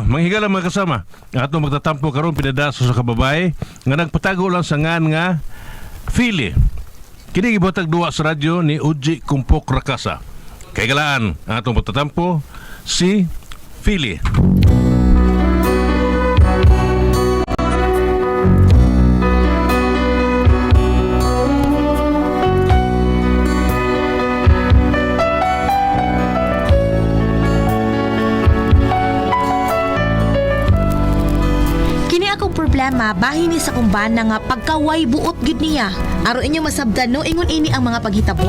Manghigala mga kasama. Ang atong magtatampo karon pinada sa usa ka babae nga nagpatago lang sa ngan nga Fili. Kini gibuhatag duwa sa radyo ni Uji Kumpok Rakasa. Kay galaan ang atong pagtatampo si Fili. Kini akong problema bahin ni sa kumbana nga pagkaway buot gid niya. Aron inyo masabdan no ingon ini ang mga paghitabo.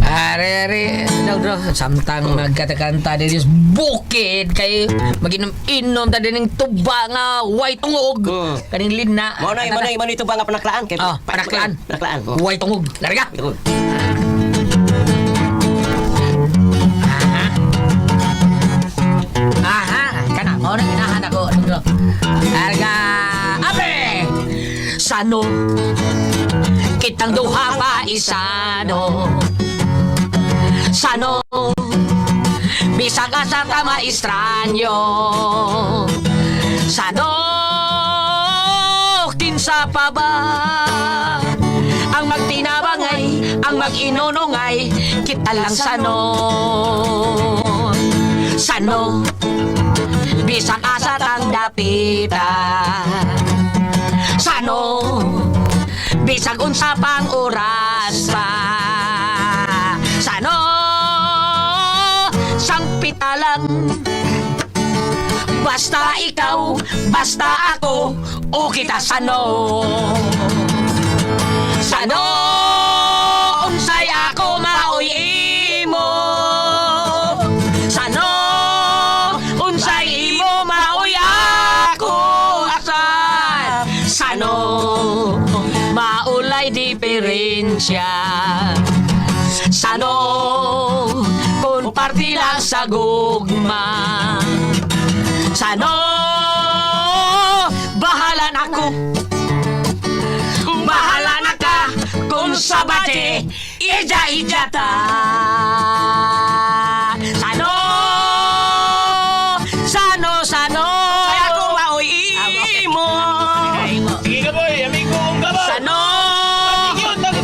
Are, are, daw, daw, samtang magkatakanta din is bukid kay maginom-inom ta din ng tuba nga way tungog. Kaning lina. Mao na ito ba nga panaklaan kay Ah, panaklaan. Panaklaan. Oh. Way tungog. Larga. Tungog. Aha, kana mao na ginahan ako. Dong, Larga. Abe! Sano kitang duha pa isano. Sano bisag asa ta maestranyo. Sano kinsa pa ba ang magtinabangay, ang mag-inunungay, kita lang sano. Sano bisag asa tang dapita. Sano bisag unsa pang oras pa. Sano sangpita lang. Basta ikaw, basta ako, o kita sano. Sano unsay ako maoy imo. Sano unsay imo maoy ako asan. Sano maulay diferensya. Sano kung parte lang sa gugma. Sano bahala na ako. Bahala na ka kung sa bate, ija-ija ta. Sano, sano, sano. Ay ako maoy imo. Sige ka boy, amigo kong ka ba? Sano.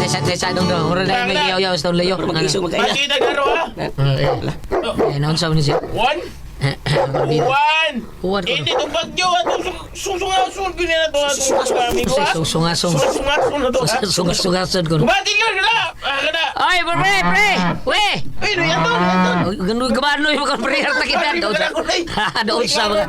Desa, desa, dong, dong. Mura na may yaw, yaw, sa layo. Mag-isog mag-ila. Makita ka ro ha? Eh, naon sa ni siya? One? One! One ko. Hindi itong bagyo ha? Susungasun ko niya na to ha? Susungasun amigo ha? Susungasun. Susungasun na to ha? Sungas-sungasun ko. Bati ka na! Ah, ka na! Ay, pre, pre! We! Ay, no, yan to, yan to! Ganun ka ba? Ano yung mga pre? Kita. Ay, wala ko na eh. Doon sa mga.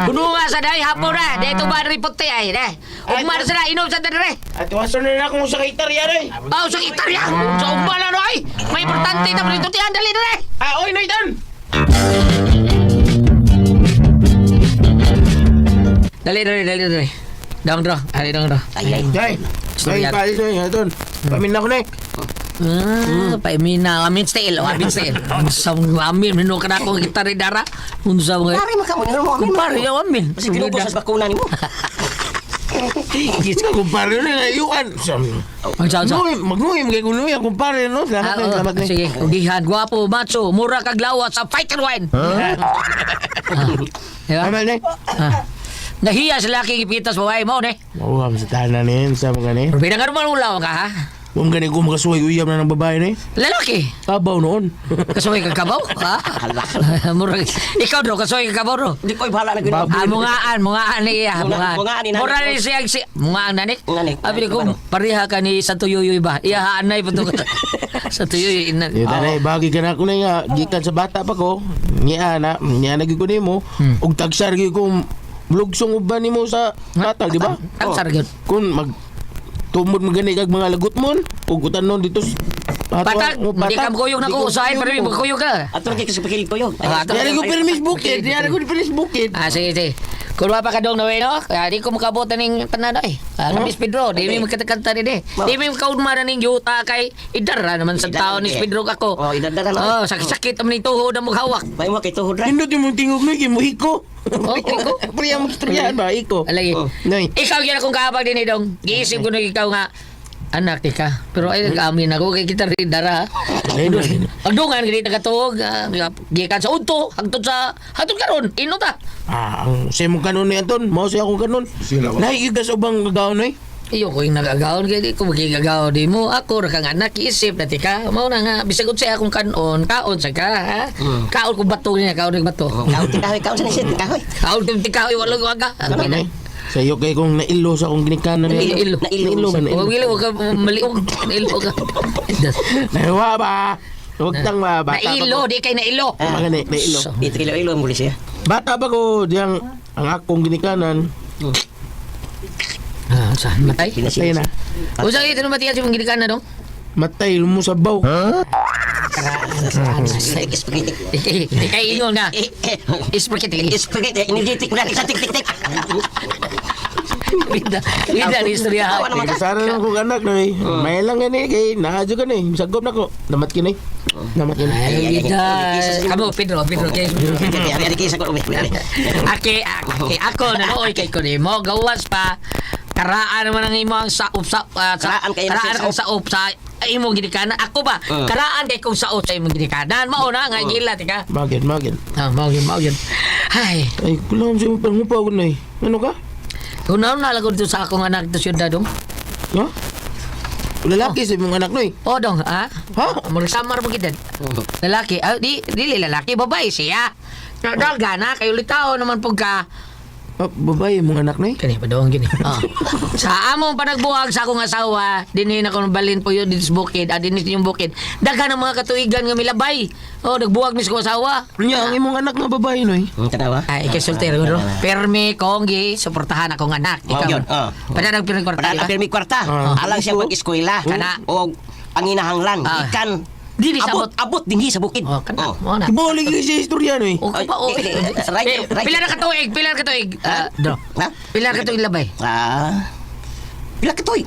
Kuno nga sa dahil hapon na. Dito ba rin puti ay. Ne. Ugma na sila. Inom sa dere. At iwasan na na kung sa kitarya na eh. Aw, sa itarya. Sa ugma na no ay. May importante na rin tutian. Dali dere. Ah, oy, Nathan! Dali dali dali dali. Dong dro. Ali dong dro. Ay ay. Ay, ay, kalis na yan, Ton. Pamin ako na eh. Ah, paimina. Amin style. Oh, amin style. Unsa amin mino ka na akong gitara dara. Unsa mga. Pare maka mo mo amin. Kumpare yaw amin. Kasi ginubo sa bakuna nimo. Kumpare na yuan. Unsa unsa. Magnuhi, magnuhi, magnuhi, kumpare no. Salamat Ah, na, oo. salamat na. Sige, ugihan. Guwapo, macho, mura kag lawa sa fighter wine. Ah. Diba? Tama na. Ah. Nahiya sa laki ipitas babae mo, ne? Mauham sa tanan na yun, sa mga ni. Pero pinangar mo ulaw ka, ha? Huwag gani ko makasuway uyab na ng babae ni. Lalaki. Kabaw noon. Kasuway kag kabaw, ha? Mura. Ikaw do, kasuway kag kabaw do. Di ko bahala na gyud. Ah, mungaan, mungaan ni iya, mungaan. Mungaan ni nani. Mura ni siya si mungaan nani. Nani. Abi ko pareha ka ni Santo Yoyoy ba? Iya anay pa to. Santo Yoyoy ina. Yo tanay bagi ka na ako na nga gikan sa bata pa ko. Niya na, niya na gyud ko nimo. Ug tagsar gyud ko lugsong uban nimo sa tatag, di ba? Tagsar gyud. Kung mag tumod mo gani kag mga lagot mon ug utanon dito Patag, hindi ka makuyog na ko usahay, pero makuyog ka. Ato kay kasi pakilig ko yun. Ah, ato. Yari ko permis bukid, yari ko permis bukid. Ah, sige, sige. Kung pa ka dong naway, no? Kaya di ko makabot na ning tanan, ay. Ah, Miss Pedro, di mi magkatakanta din eh. Di mi makaunma na ning yuta kay idara naman sa Idara tao ni eh. Pedro ako. Oh, idara na. Oh, sakit-sakit naman ning tuhod na maghawak. May mo kay tuhod ra. Nindot yung mong tingog no, kay mo iko. Oh, iko. Priya mo istoryahan ba, iko. Alagi. Oh. Noy. Ikaw yan akong kaabag din eh, dong. Giisip ko na ikaw nga, anak ika. Pero ay, nag-amin ako kay kita rin dara. Lain. Pagdungan gani tagatog, gikan sa udto, hangtod sa hangtod karon, ino ta. Ah, ang sa imong kanon ni Anton, mao siya akong kanon. Sila ba? Lahi gyud ka sa ubang gagaon oy. Iyo ko yung nagagaon kay di ko magigagaw di mo ako ra kang anak isip na tika mao na nga bisag unsay akong kanon kaon sa ka ha kaon ko bato niya kaon og bato Kaon tikahoy, kaon sa nisit, tikahoy. kaon ko tikaw wala ko aga. Ano? Sa iyo kay kung nailo sa akong ginikanan ni Nailo. Nailo. Nailo ba nailo? Wag ilo ka maliog nailo ka. Nahiwa ba? Huwag tang ba? Bata pa Nailo ko. di kay nailo. Mga nailo. Di ilo mo siya. Bata pa ko, diyang ang akong ginikanan. Ah, sa matay. Matay na. Usa ito matiyan si mong ginikanan dong. Matay mo sa baw. Spaghetti. Di kay ingon nga. Spaghetti. Spaghetti, energetic na sa tik tik tik. Bida, bida ni istorya. Tawa naman ka. Kasara lang kong anak no eh. May lang gani kay naadyo ka ni. Sagop na ko. Namat kini. Namat kini. Ay, bida. Kamu Pedro, Pedro kay. Ari ari sa ko. Ake, ake, ako nanuoy kay ko nimo gawas pa. Karaan naman ang imo ang saop sa sa Karaan kay karaan sa kang saop sa imong ginikanan. Ako ba? Karaan kay kong saop sa imong ginikanan. Mao na nga gila tika. Magin, magin. Ah, mao yun, mao yun. Ay, Ay, kulang sa imong pangupa ko na eh. Ano ka? kunaon na lang dito sa akong anak to siyudad dong. Ha? Lalaki sa imong anak no eh. O dong, ha? Ha? Murag samar mo gid. Lalaki, ah, di dili lalaki, babae siya. Daga na kayo litaw naman pug ka. Ah, babae imong anak no eh. Kani pa doon gini. Oh. Sa among panagbuhag sa akong asawa, dinhi na ko balin po yun dito sa bukid, ah, dinhi sa inyong bukid. Daghan ang mga katuigan nga milabay. Oh, nagbuhag mis ko asawa. Nya ang imong anak nga babae no eh. Tanawa. Ay, ikay soltero bro. Permi kong gi suportahan akong anak. Mao yun, oh. Padaan ang pirmi kwarta. Padaan di ba? ang pirmi kwarta. Ah. Alang siya pag-eskwela. Kana. O ang inahanglan. Ah. Ikan. Dili abot, sabot. abot dinhi sa bukid. Oh, kana. Oh. Mo na. Iboli gyud sa istorya no eh. O ko pa o. Ay, eh, eh, right, Eh, right. Pila na katuig, pila na katuig. Ah, do. Ha? Pila na katuig labay. Ah. Pila ka tuig.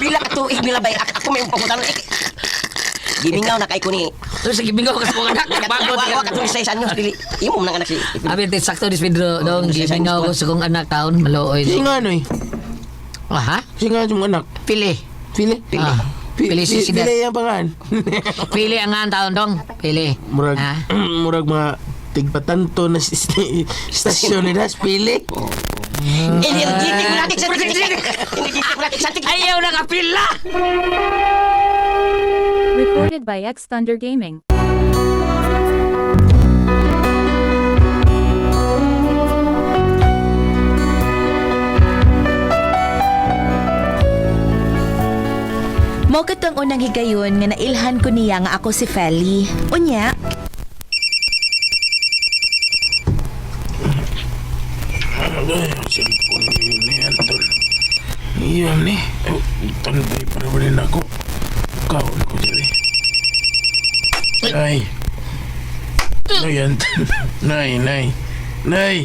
Pila ka tuig nila bay. Ako may pangutan. Gimingaw na kay ko ni. Terus sige bingaw ka sa akong anak. Bago Wa ka tuig sa isa nyo. Dili. Imo man ang anak si. Abi te sakto dis Pedro dong Oh, gimingaw ko sa akong anak taon maluoy. Si nga no eh. Ah, ha? Si nga imong anak. Pili. Pili. Ah, pili si Sidat. Pili ang pangan. Pili ang nga taon dong. Pili. Murag Ha? murag mga tigpatanto na stasyon ni Das pili. Energetic na sa tik tik. Energetic na sa tik. Ayaw na kapila. Recorded by X Thunder Gaming. Mao katong unang higayon nga nailhan ko niya nga ako si Feli. Unya, Cellphone ni Anton. Iyan eh. Oh, Tanday pa rin ako. Kaon ko diri. Nay. Nay, Anton. Nay, nay. Nay.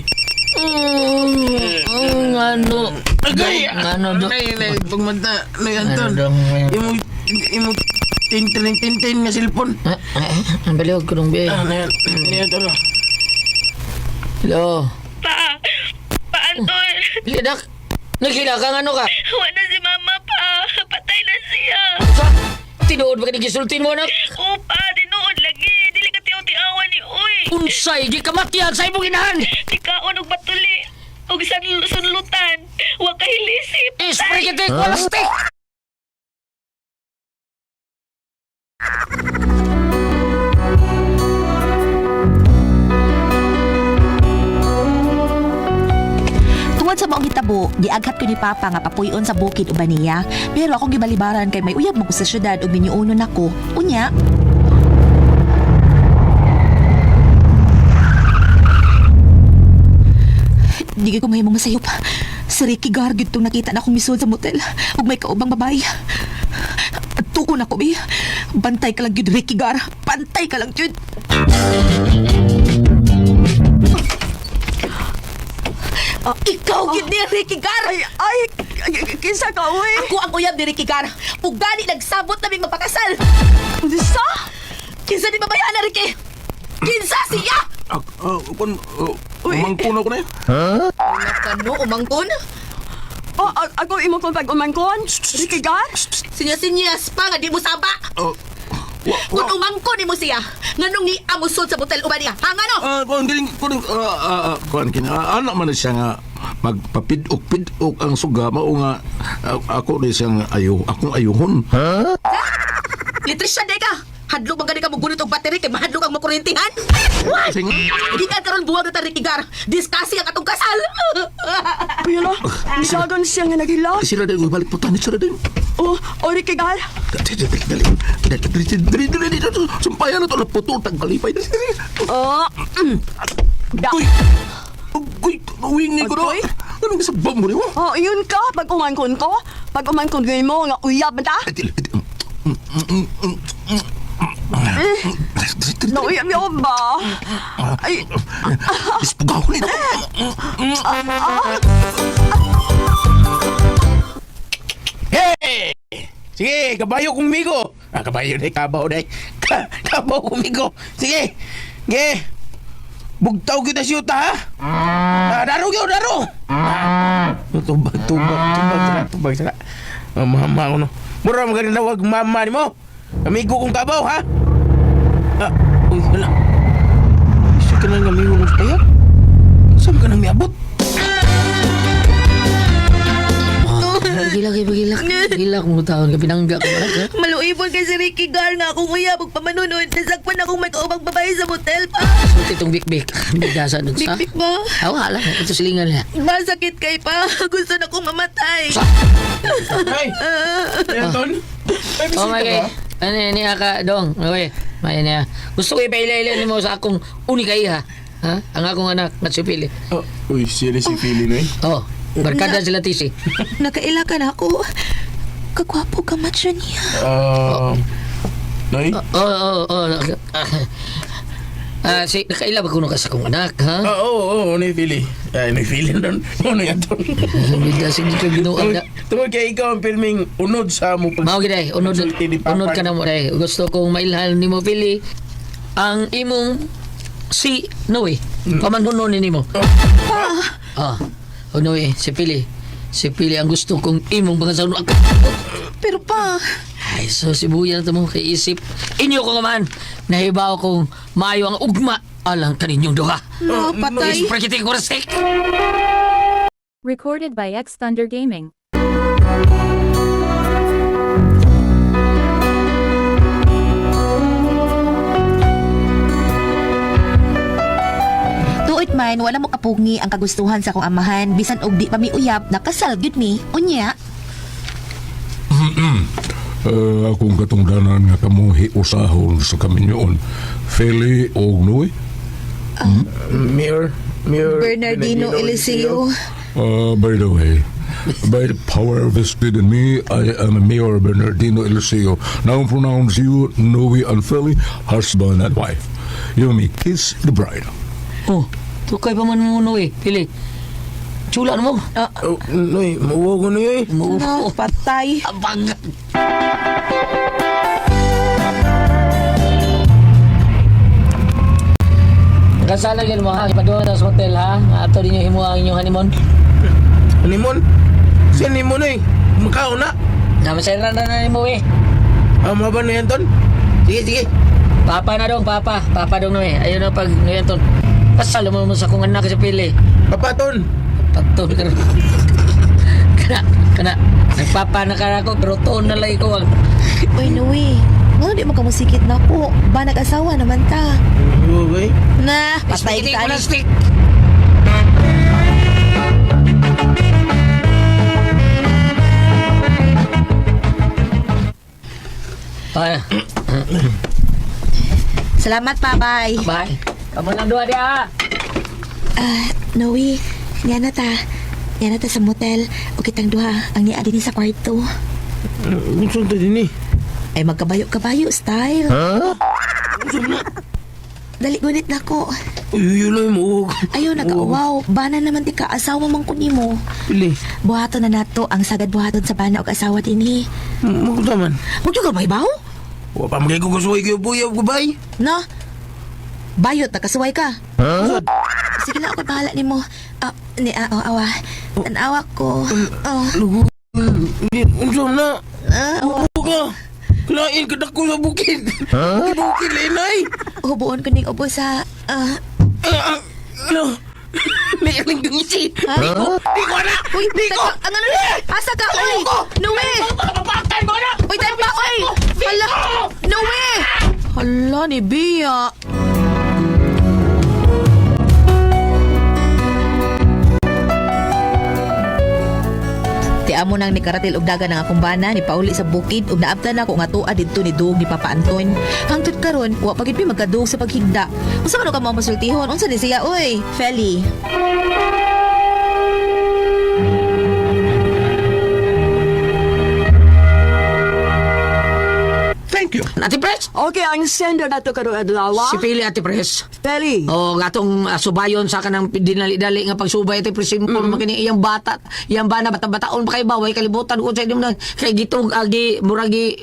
Ano? Agay! Ano do? Nay, nay, pagmata. Nay, Ano Anton. dong? Imo, imo, tintin, tintin nga cellphone. Ah, ah, Ang baliwag ko dong be. Ah, nay, nay, Anton. ah. Hello. Pa, pa Anton, Pili dak. Naghila ka nga ano ka? wala si mama pa. Patay na siya. Sa? Tinuod ba ka gisultin mo anak? O pa, tinuod lagi. Dili ka tiyaw-tiawan ni Uy. Unsay gikamatyan sa imong inahan? Tikaon og batuli. Og sunlutan. Wa ka hilisip. Ispre kita walastik. Tungod sa maong hitabo, giaghat ko ni Papa nga papuy-on sa bukid uban niya. Pero akong gibalibaran kay may uyab mo ko sa syudad ug minyuunon nako. Unya, di ko mahimong masayop. Si Ricky Gar gyud tong nakita na akong misud sa motel ug may kaubang babae. Tuko na ko bi. Bantay ka lang gyud Ricky Gar. Bantay ka lang gyud. Ah, ikaw gyud ni Ricky Gar. Ay, ay, kinsa ka, uy? Ako ang uyab ni Ricky Gar. Ug gani nagsabot na mig mapakasal. Sa? Kinsa ni babayaan na Ricky? Kinsa siya? Ah, kun, umangkon ako na yun. Kano umangkon? Oh, ako imo kong pag-umangkon? Ricky Gar? Sinya-sinyas pa nga di mo saba. Oh, Kung umangko nimo siya, nganong ni amusod sa motel uban niya? Ha, ngano? Ah, kuan dili kuan kuan kini anak man na siya nga magpapidok-pidok ang suga mao nga ako ni siyang ayo akong ayuhon. Litersyan day ka. Hadlok man gani ka mogunit og battery kay mahadlok ang makuryentihan. Kasi nga Gikan karon buwag na ta Ricky Gar. Discussing ang atong kasal. Uy, ala, misagan siya nga naghilak. sila din balik putan sila din. Oh, oh, Ricky Gar. Dali dali dali dali dali dali dali sumpayan na to na putol tagkalipay dali dali. Oh, da. Uy! Uy, wingi ko na. Agoy? Anong sabam mo niyo? Oh, yun ka, pag umangkon ko. Pag umangkon ngayon mo, nga uyab man ta. Dili dili. Nauyab yun ba? Ay, Ispugaw ko nito. Hey! Sige, kabayo kong migo. Ah, kabayo day, kabaw day. Kabaw kong migo. Sige. Sige. Bugtaw kita siyuta, ha? Ah, daro gyud, daro. Ah, tubag, tubag, tubag, tubag, tubag, sala. Ah, mama ko no. Mura mo ganun wag mama ni mo. Amigo kong kabaw, ha? Ah, uy, wala. Isa ka nang amigo kong payag? Saan ka nang miabot? Gilak, gilak. Gilak mo taon ka pinangga ko wala ka. Maluibon kay si Ricky Gar nga akong uyab ug pamanunod. Nasakpan akong may kaubang babae sa motel pa. Sulti itong bikbik. Bigasa dun sa. Bikbik ba? Awa lang. Ito silingan niya. Masakit kay pa. Gusto na kong mamatay. Ay! Anton? Ay, Oh bisita my ka? God. Ano yan niya ka, Dong? Okay. May niya. Gusto ko ipaila-ila nimo sa akong unika iha. Ha? Ang akong anak, nga si Pili. Oh, uy, siya na si Pili na eh. Oh, barkada sila tisi. Nakaila ka na ako. Kagwapo ka macho niya. Noy? Oo, oo, oo. Ah, si nakaila ba kuno ka sa akong anak, ha? Ah, oo, oo, Noy Pili. Ay, Noy Pili nun. Noy Anton. Bigla sige ko ginuan na. Tungod kay ikaw ang filming unod sa mo pag... Mao gid ay, unod Pagsulti ni Papa. unod ka na mo day. Gusto kong mailhan nimo Pili ang imong si Noe. Pamanhunon ni nimo. Ah. Oh, Noe, si Pili. Si Pili ang gusto kong imong pangasaon. Pero pa, Ay, so sibuyan na mo kay isip. Inyo ko nga man, nahibaw kong maayo ang ugma alang kaninyong duha. no, patay. Isprakiting ko resik. Recorded by X Thunder Gaming. Tuot man, wala mo kapungi ang kagustuhan sa akong amahan. Bisan og di pa mi uyab, nakasal gyud mi. Unya, Akong katungdanan nga kamo hiusahon sa kaminyoon. Feli og Noe. Mayor, Mayor Bernardino Eliseo. By the way, by the power vested in me, I am Mayor Bernardino Eliseo. Now pronounce you Noe and Feli, husband and wife. You may kiss the bride. Oh, tukay pa man mo Noe, Pili. Chula na mo. Oh, Noy, mauwaw ko Noy. eh. No, patay. Abang. Kasala gyud mo ha, ipaduha na sa hotel ha. Nga ato ninyo himo ang inyong honeymoon. Honeymoon? Si honeymoon eh. Makaw na. Namasay na na nimo eh. Ah, mga ba Noy Anton? Sige, sige. Papa na dong, papa. Papa dong Noe. Ayun na pag Noe Anton. Kasalo mo mo sa akong anak sa Pili. Papa, Ton. Patol ka na. Kana, kana. Nagpapa na ka ako, pero tuon na lang ikaw ang... Uy, Noe. Ngano di mo ka musikit na po? Ba nag-asawa naman ta? Okay. Na, patay Spaghetti ka. ko na stick. Ay, Salamat pa, bye. bye. Kamu nang dua dia. Ah, Noe, niya na ta. Niya na ta sa motel. O kitang duha, ang niya din sa kwarto. Unsa ta din eh? Ay, magkabayo-kabayo style. Unsa na? Dali gunit na ko. Uy, uy, uy, mauwaw ko. Ayaw, nag-wow. Bana naman ti ka, asawa man ko nimo. Pili. Buhaton na nato ang sagad buhaton sa bana og asawa dinhi. Magunta man. Huwag yung gamay baw? Wa pa magay ko kasuway kayo buyab ko bay. No? Bayot, nakasuway ka. Sige na, ako bahala nimo. Ah, ni ah, oh, awa. Tanawa ko. Oh, Lugo. Unsa na? ah, awa. Uwo ka. Kulain ka dako sa bukid. Huh? Bukid lain ay. Hubuon ko ning ubos sa ah, Ah, ah, ano? May aling dungisi. Ha? Di ko, di ko na. Uy, Di ko. teka, ang ano Asa ka, uy? Ayoko. Noe! Papakan mo na. Uy, tayo pa, uy! Hala! Noe! Hala ni Bia. Ti amo nang nikaratil og dagan ang akong bana ni pauli sa bukid ug naabtan na ko nga tuwa didto ni duog ni Papa Anton. Hangtod karon, wa pa gid mi magkaduog sa paghigda. Unsa man ka mo masultihon? Unsa ni siya oy? Feli. Thank you. Ate Pres! Okay, ang sender na to karong adlaw. Si Pili, Ate Pres. Peli. O atong subayon sa kanang dinali-dali nga pagsubay, Ate Pres, simple mm kini iyang bata, iyang bana bata-bataon pa kay baway kalibutan ko sa inyong kay gitong agi muragi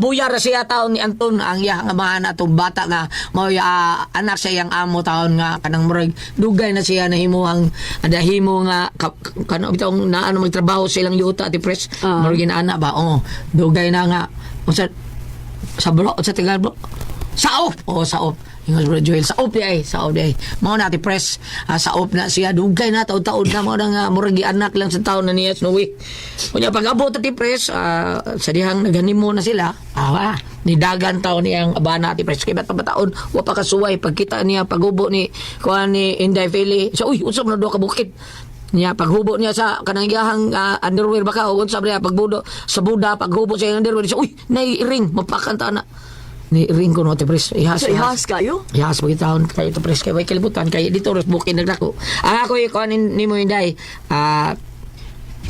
buya ra siya taon ni Anton ang iyang amahan atong bata nga mao anak sa iyang amo taon nga kanang murag dugay na siya nahimuhang dahimo nga kano bitong naano magtrabaho sa ilang yuta, Ate Pres. Murag ginaana ba, oh, dugay na nga unsa sa bro, sa Tagalog bro. Saop! Oo, saop. Ingon bro Joel, saop di ay, saop di ay. Mao na ati press, saop na siya dugay na taon-taon na mao na nga murag anak lang sa taon na niya Snowy. Unya pag abot ati press, sa dihang naghanimo na sila, ni dagan taon niyang abana ati press kay bata-bataon wa pa kasuway pagkita niya pagubo ni kuan ni Inday Feli. So uy, unsa man na duha ka bukid? Niya paghubo niya sa kanang iyahang underwear baka o unsa ba niya pagbudo sa buda paghubo sa iyang underwear siya, uy, nai-ring mapakanta na ni ring ko no, Ate Pres. Ihas, So, ihas kayo? Ihas pagitahon kayo, Ate Pres, kay way kalibutan kay dito ros bukid nagdako. Ang ako ikuan nimo Inday,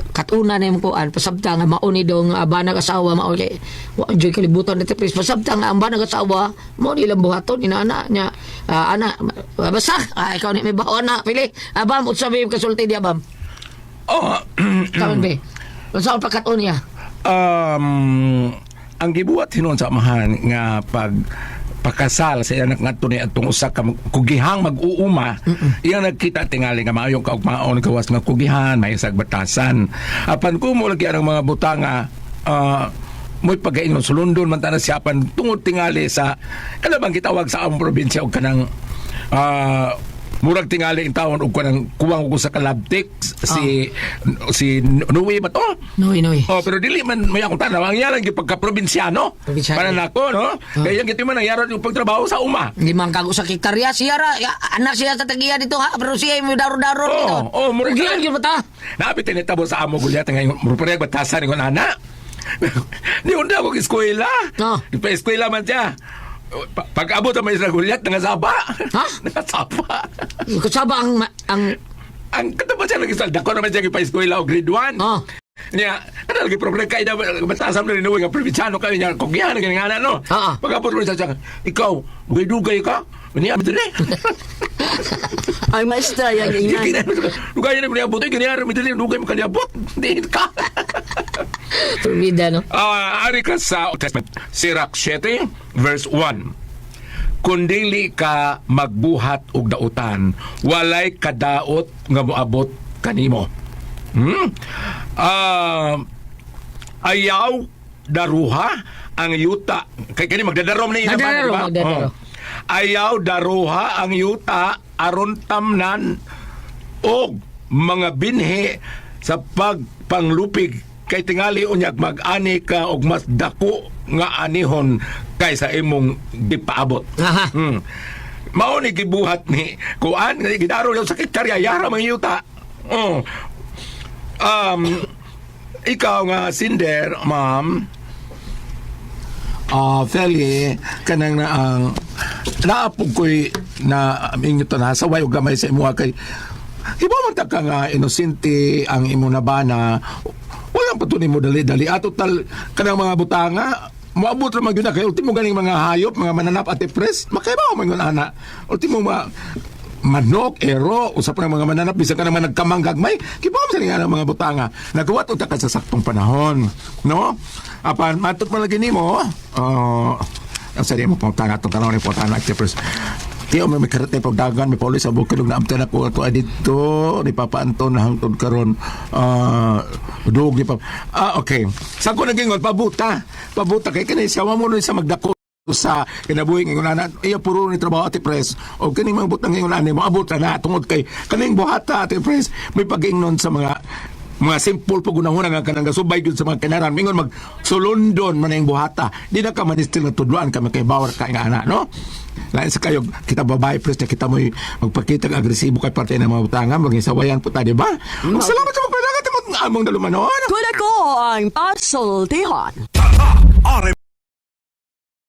katuna na yung kuan pasabta nga mao ni dong banag asawa mao kay wa enjoy kalibutan ni Pres, pasabta nga ang banag asawa mao ni ilang buhaton inaana niya, ana basta ikaw ni may baon na pili abam unsa may kasulti di abam? Oh, Karon be unsa ang pagkatuon niya? Ang gibuhat hinuon sa amahan nga pag pakasal sa anak ngadto ni atong usa ka kugihang mag-uuma, iyang nagkita tingali nga maayong kaugmaon gawas nga kugihan may isag batasan apan kumo lagi ang mga butanga, mo'y pagkaingon sulundon man tanan siya apan tungod tingali sa kanang gitawag sa among probinsya og kanang murag tingali in taon og kanang kuwang og usa ka labtik si si Nuwi ba to? Noy, Noy. Oh, pero dili man may akong tanaw. Ang yaran gyud pagka-probinsyano. Probinsyano. Para nako, no? Kaya yung gito man ang yaran yung pagtrabaho sa uma. Limang kago sa hektarya siya ra ya, anak siya sa tagiya dito ha, pero siya may daro-daro Oh, dito. oh, murag Giyan gyud ba ta? Naapit tinitabo sa amo gulyat ngayon. Murag batasan ingon ana. Di unda ako eskwela. Oh. Pa eskwela man siya. Pag abot ang may isang gulyat, nangasaba. Ha? Nangasaba. Kasaba ang Ang katapos siya nag-isal, dako naman siya pa-eskwela o grade 1. Oh. Niya, ano lagi problema kay na batasan na rin nga probinsyano kayo niya, kogyahan nga nga no. Oo. Pag-abot mo siya, ikaw, dugay-dugay ka. Niya, dili. Ang maestra yang ingnan. Dugay na niabot, ganyan mi dili, dugay mo kaniabot. Di ka. Turbida no. Ari ka sa Old Testament, Sirach 7, verse 1. Kung dili ka magbuhat og dautan, walay kadaot nga moabot kanimo. Hmm? Ayaw daruha ang yuta. Kay kani magdadarom ni ina ba, Magdadaro, di ba? magdadaro. Oh. Ayaw daruha ang yuta aron tamnan og mga binhi sa pagpanglupig kay tingali unyag mag-ani ka og mas dako nga anihon kaysa imong gipaabot. Aha. Mao ni gibuhat ni kuan gidaro lang sa hektarya yara mga yuta. Oh. Ikaw nga sinder, ma'am. Feli, kanang na ang naapog ko'y na inyo to na saway og gamay sa imuha kay iba man ta ka nga inosente ang imo nabana, wala pa to nimo dali-dali ato tal kanang mga butanga moabot ra man gyud na kay ultimo ganing mga hayop mga mananap ate pres makaibaw man gyud ana ultimo ma manok, ero, usap ng mga mananap, bisan ka naman nagkamang gagmay, kibaw sa nga ng mga butanga. Nagawa to ta ka sa saktong panahon. No? Apan, matut man lagi nimo, oh, ang sarili mo pang tanga itong tanong ni Putana Activers. Tiyo may karate pagdagan, may pauli sa bukid ug naamtan ako ato dito ni Papa Anton na hangtod karon dug ni Papa. Ah, okay. Sa ko nagingon pabuta. Pabuta kay kani siya mo sa magdako sa kinabuhi ng ingon iya puro ni trabaho, Ate Pres, o kining mga butang ingon ani moabot na tungod kay kaning buhata, Ate Pres, may pag-ingnon sa mga simple pag unahuna nga kanang gasubay gyud sa mga kinaran mingon mag sulundon man ang buhata di na ka manistil nga tudloan ka kay bawar ka nga ana, no? Lain sa kayo kita babae, pres, na kita mo'y magpakita og agresibo kay parte ng mga butanga maging po ta, di ba? Mm. Salamat sa magpadagat among dalumanon. Kuna ko ang pasultihan. RM